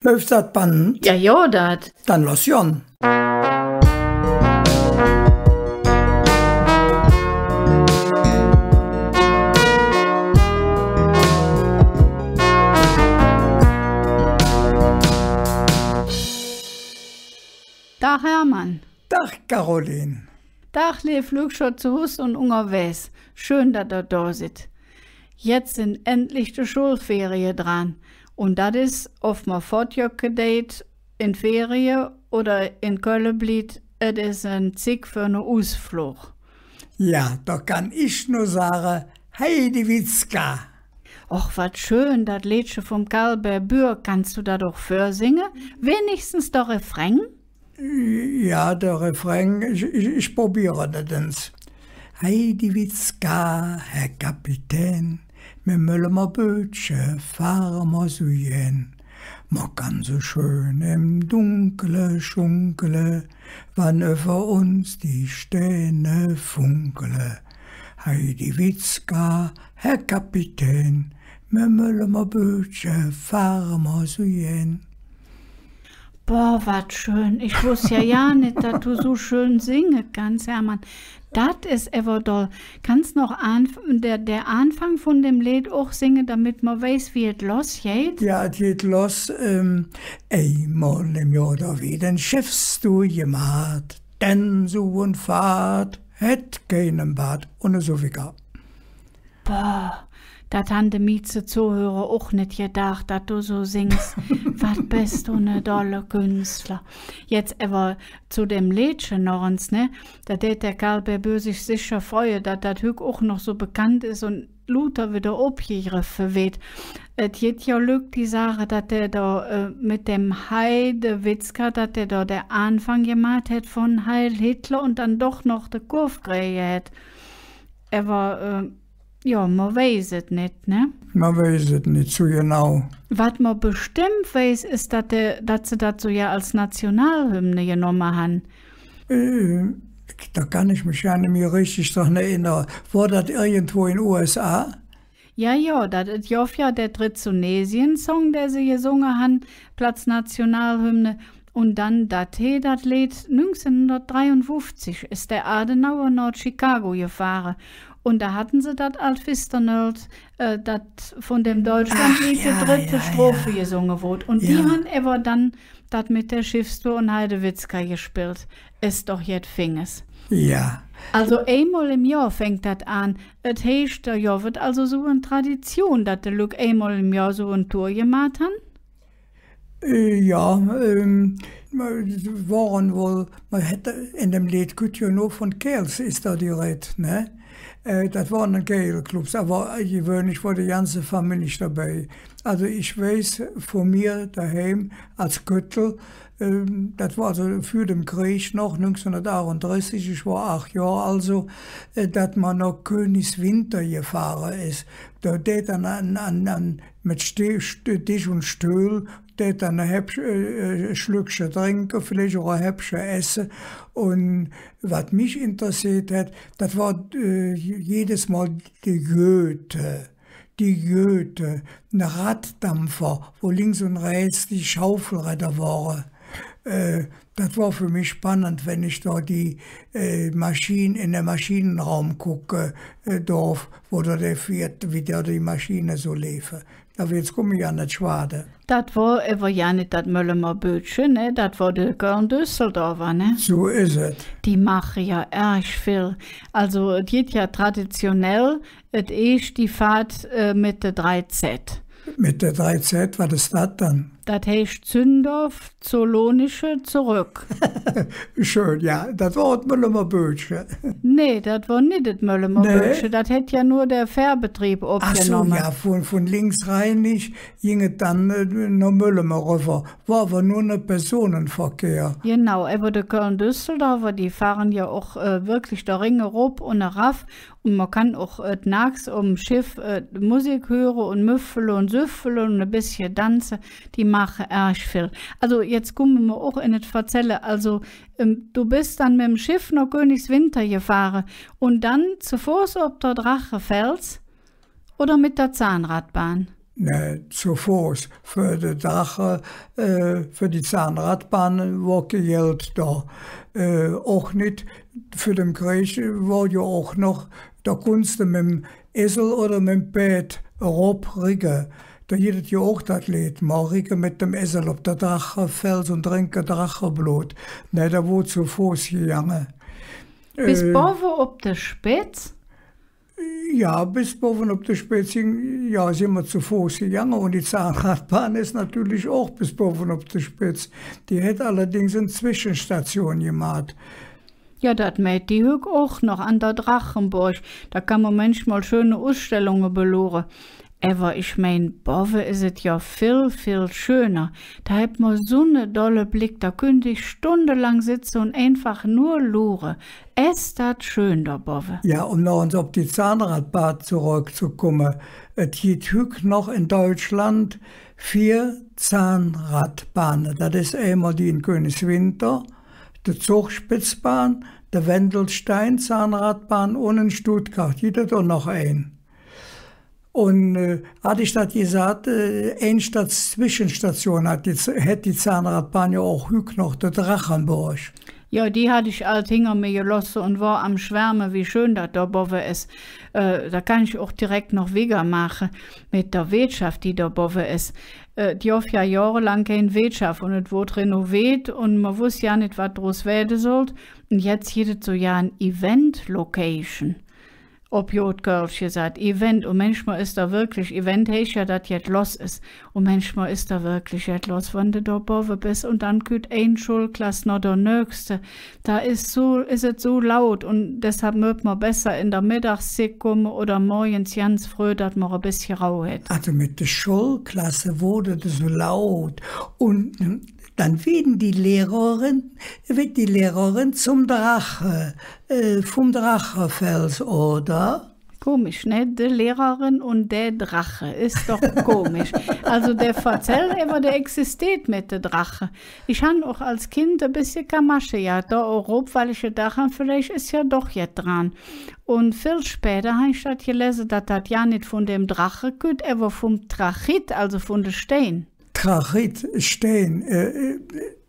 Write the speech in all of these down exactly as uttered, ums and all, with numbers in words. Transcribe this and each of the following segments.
Läuf dat Band? Jo, jo, dat. Dann loss gonn. Dag, Hermann. Dag, Caroline. Dag, leev Lückcher zo Hus un ungerwägs. Schön, dat ehr do sid. Jetz sin endlich de Schullferie dran. Un dat es, ov mer fottjöcke deit en Ferie oder en Kölle bliev, et es en Zigg för ene Usflog. Jo, do kann ich nor sage, Heidewitzka. Och, wat schön, dat Leedche vum Karl Berbuer. Kanns do dat och vörsinge? Winnigstens der Refrain? Jo, der Refrain, ich, ich, ich probiere dat ens. Heidewitzka, Herr Kapitän, mem Möllemer Böötche fahre mer su gään. Mer kann su schön em Dunkele schunkele, wann üvver uns die Stääne funkele. Heidewitzka, Herr Kapitän, mem Möllemer Böötche fahre mer su gään. Boah, wat schön. Ich woss jo gar nit, dat do su schön singe kanns, Hermann. Dat es ävver doll. Kanns noch anf-, der, der Aanfang vun dem Leed och singe, domet mer weiß, wie et lossgeiht? Jo, et geiht loss, ähm, eimol em Johr, do weed en Scheffstour gemaht, denn su en Fahrt, hät keinem Baad, un esu wigger. Boah, dat han de mieste Zohörer och nit gedaach, dat do su sings. Wat bes do ne dolle Künstler. Jetz ävver zo dem Leedche noch ens, ne? Do deit der Karl Berbuer sich secher freue, dat dat hügg och noch su bekannt es un luuter widder opgegreffe weed. Et gitt jo Lück, die sage, dat dä do, äh, met dem Heidewitzka, dat dä do der Aanfang gemaht hät vun Heil Hitler un dann doch noch de Kurv kräge hät. Ävver, äh, jo, mer weiß et nit, ne? Mer weiß et nit su genau. Wat mer bestemmp weiß, es, dat, äh, dat se dat su jo als Nationalhymne genomme han. Äh, do kann ich mich jo nit mih richtig dran erennere. Wor dat irgendwo en U S A? Jo, jo, dat, et gov jo der Trizonesien-Song, dä se gesunge han, Platz Nationalhymne. Un dann dat he, dat Leed, nüngzehnhundertdreiunfuffzig es der Adenauer noh Chicago gefahre. Un do hatte se dat Altfisternöll, äh, dat vun dem Deutschlandlied de drette Stroph gesunge woodt. Un die han ävver dann dat met der Schiffstour un Heidewitzka gespillt. Es doch jet Fings. Jo. Alsu eimol em Johr fängk dat aan. Et heiß, do gov et alsu su en Tradition, dat de Lück eimol em Johr su en Tour gemaht han? Äh, jo, ähm, mer wore wall, mer hät en dem Leed kütt jo nor vun Kääls es do die Red, ne? Äh, dat wore dann Kääl-Clubs, ävver gewöhnlich wor de ganze Famillich dobei. Alsu ich weiß vun mir doheim als Köttel, ähm, dat wor alsu för dem Kreeg noch, nüngzehnhundertachtunddressig, ich wor aach Johr alsu, äh, dat mer noh Königswinter gefahre es. Do dät dann an, an, an, met Ste-, St-, Desch un Stöhl, dät dann e Häppche, äh, äh, Schlückche drinke, villeich och e Häppche esse. Un wat mich interesseet hät, dat wor, äh, jedes Mol de Goethe. De Goethe, ne Raddampfer, wo links un rähts die Schaufelrädder wore. Äh, dat wor för mich spannend, wann ich do die, äh, Maschin, en der Maschineraum gucke, äh, dorf, wo do der fiehrt, wie do die Maschine su leefe. Ävver jetz kumme mer jo an et Schwade. Dat wor ävver jo nit dat Möllemer Böötche, ne? Dat wor de Köln-Düsseldorfer, ne? Su es et. Die maache jo ärg vill. Alsu, et gitt jo traditionell, et eesch die Fahrt, äh, met de drei Z. Met de drei Z, wat es dat dann? Dat heiß Zündorf, Zolonische, zoröck. Schön, jo. Dat wor et Möllemer Böötche. Nä, dat wor nit et Möllemer Böötche. Dat hät jo nor der Fährbetrieb opgenomme. Ach su, jo, vun, vun links Rhäinisch ging et dann, äh, noh Möllem erövver. Wor ävver nor ne Personeverkehr. Genau, ävver de Köln-Düsseldorfer, die fahre jo och, äh, wirklich der Rhing erop un erav. Un mer kann och, äh, naaks om Scheff, äh, Musik hüre un müffele un süffele un e bessche danze. Die maache ärg vill. Alsu, jetz kumme mer och en et Verzälle. Alsu, ähm, do bes dann mem Scheff noh Königswinter gefahre un dann zo Foß op der Drachefels oder met der Zahnradbahn? Nä, zo Foß. För de Drache, äh, för die Zahnradbahn wor kei Geld do. Äh, och nit för dem Kreeg wor jo och noch, do kunnts de mem Esel oder mem Pääd erop rigge. Do gitt et jo och dat Leed, mer rigge met dem Esel op der Drachefels un drinke Dracheblod. Nä, do woodt zo Foß gegange. Bes, äh, bovve op der Spetz? Jo, bes bovve op der Spetz, jo, sin mer zo Foß gegange. Un die Zahnradbahn es natörlich och bes bovve op der Spetz. Die hät allerdings en Zweschestation gemaht. Jo, dat mäht die hügg och noch an der Drachenburg. Do kann mer mänchmol schöne Usstellunge beluure. Ävver ich mein, bovve es et jo vill, vill schöner. Do hät mer su ne dolle Bleck, do künnt ich stundelang setze un einfach nor luure. Es dat schön do bovve. Jo, öm noch ens op die Zahnradbahn zoröckzekumme. Et gitt hügg noch en Deutschland veer Zahnradbahne. Dat es eimol die en Königswinter, de Zugspitzbahn, de Wendelstein-Zahnradbahn un en Stuttgart gitt et och noch ein. Un, äh, hatt ich dat gesaht, äh, ein Sta-, Zweschestation hät die Z-, hät die Zahnradbahn jo och hügg noch, de Drachenburg. Jo, die hatt ich ald hinger mir gelooße un wor am Schwärme, wie schön dat do bovve es. Äh, do kann ich och direk noch wigger maache met der Weetschaff, die do bovve es. Äh, die hät jo johrelang kein Weetschaff un et woodt renoveet un mer woss jo nit, wat drus wääde sollt. Un jetz gitt et su jo en Event-Location. Op god Kölsch gesaht, Event. Un mänchmol es do wirklich, Event heiß jo, dat jet loss es. Un mänchmol es do wirklich jet loss, wann de do bovve bes. Un dann kütt ein Schullklass noh der nöchste. Do es su, es et su laut. Un deshalv mööt mer besser en der Meddagszigg kumme oder morgens ganz fröh, dat mer e bessche Rauh hät. Also met de Schullklasse woodt et su laut. Un dann weede die Lehrerin, weed die Lehrerin zom Drache, äh, vum Drachefels, oder? Komisch, ne? De Lehrerin un der Drache. Es doch komisch. Also der Verzäll ävver, der existeet met de Drache. Ich han och als Kind e bessche Kamasche gehat do erop, weil ich gedaach han, villeich es jo doch jet dran. Un vill späder han ich dat gelese, dat dat jo nit vun dem Drache kütt, ävver vum Trachyt, also vun de Stein. Trachyt, Stein, äh, äh,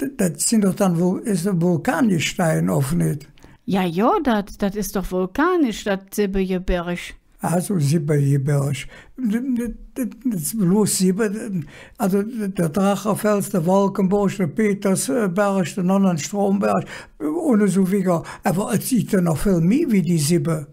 d-, dat sin doch dann Vul-, es doch Vulkangestein, ov nit? Jo, jo, dat, dat es doch vulkanisch, dat Sibbegebirg. Also Sibbegebirg. D-, d-, d-, d-, bloß sibbe, also der Drachefels, der Wolkenburg, der Petersberg, der Nonnenstromberg un esu wigger. Ävver et gitt jo noch vill mih wie die sibbe.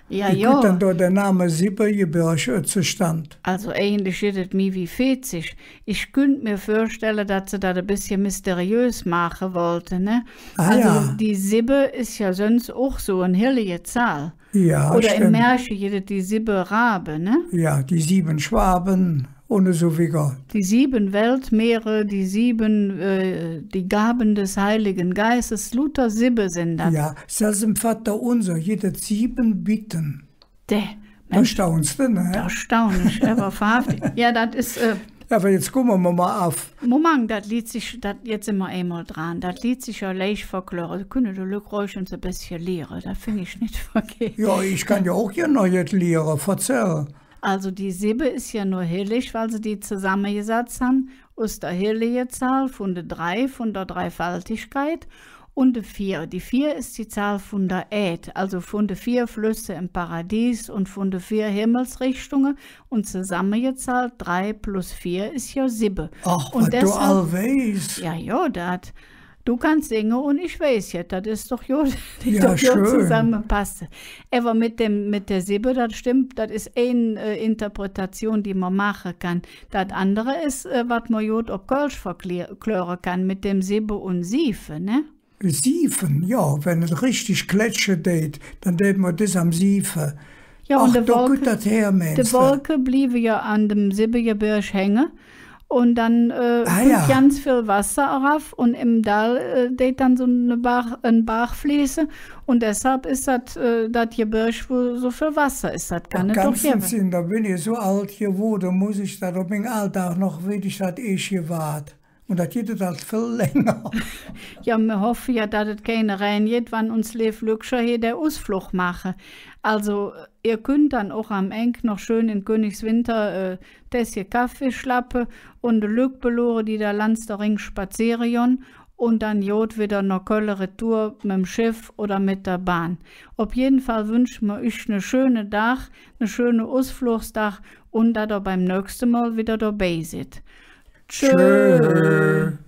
Jo, jo. Wie kütt dann do der Name Sibbegebirg, äh, zostand? Also eigentlich gitt et mih wie veezig. Ich künnt mir vürstelle, dat se dat e bessche mysteriös maache wollte, ne? Ah, also, jo. Die Sibbe es jo söns och su en hellige Zahl. Jo, stemmp. Oder em Märche gitt et die sibbe Rabe, ne? Jo, die sieben Schwaben. Un esu wigger. Die sieben Weltmeere, die sieben, äh, die Gaben des Heiligen Geistes, luuter sibbe sin dat. Jo, selvs em Vaterunser gitt et sieben Bitten. Dä, do Minsch, staunst de, ne? Do staun ich ävver wahrhaftig. Jo, dat es, äh, ävver jetz kumme mer mol av. Moment, dat leet sich, dat, jetz sin mer eimol dran. Dat leet sich jo leich verkläre. Do künne de Lück räuhig e bessche liere. Dat fing ich nit verkeht. Jo, ich kann jo och hee noch jet liere. Verzäll. Also die Sibbe es jo nor hellig, weil se die zosammegesatz han us der hellige Zahl vun de Drei, vun der Dreifaltigkeit, un de Veer. Die Veer es die Zahl vun der Ääd, also vun de veer Flösse em Paradies un vun de veer Himmelsrichtunge, un zosammegezallt drei plus veer es jo sibbe. Ach, wat do all weiß. Jo, jo, dat. Do kanns singe un ich weiß jet, dat es doch god, dat deit doch god zosammepasse. Ävver met dem, met der Sibbe, dat stemmp, dat es ein, äh, Interpretation, die mer maache kann. Dat andere es, äh, wat mer god op Kölsch verkläre kann, met dem Sibbe un Siefe, ne? Siefe, jo, wann et richtig kletsche deit, dann deit mer dat am Siefe. Jo, un de Wolke, de Wolke blieve jo an dem Sibbegebirg hänge. Un dann, äh, küllt ganz vill Wasser erav un em Dal, äh, deit dann su ne Baach, en Baach fleeße. Un deshalv es dat, äh, dat Gebirg, wo su vill Wasser es. Dat kann et doch gevve. Do ben ich su ald gewoode, muss ich dat op minge aale Dag noch, weed ich dat eets gewahr. Un dat gitt et ald vill länger. Jo, mir hoffe jo, dat et keine Rähn gitt, wann uns leev Lückcher hee der Usflog maache. Also, ehr künnt dann och am Engk noch schön en Königswinter, äh, Tässche Kaffee schlappe un de Lück beluure, die do langs der Rhing spazeere gonn, un dann god widder noh Kölle retour mem Scheff oder met der Bahn. Op jeden Fall wünsche mer üch ne schöne Dag, ne schöne Usflogsdag un dat ehr beim nächste Mol widder dobei sid. Tschö. Tschö.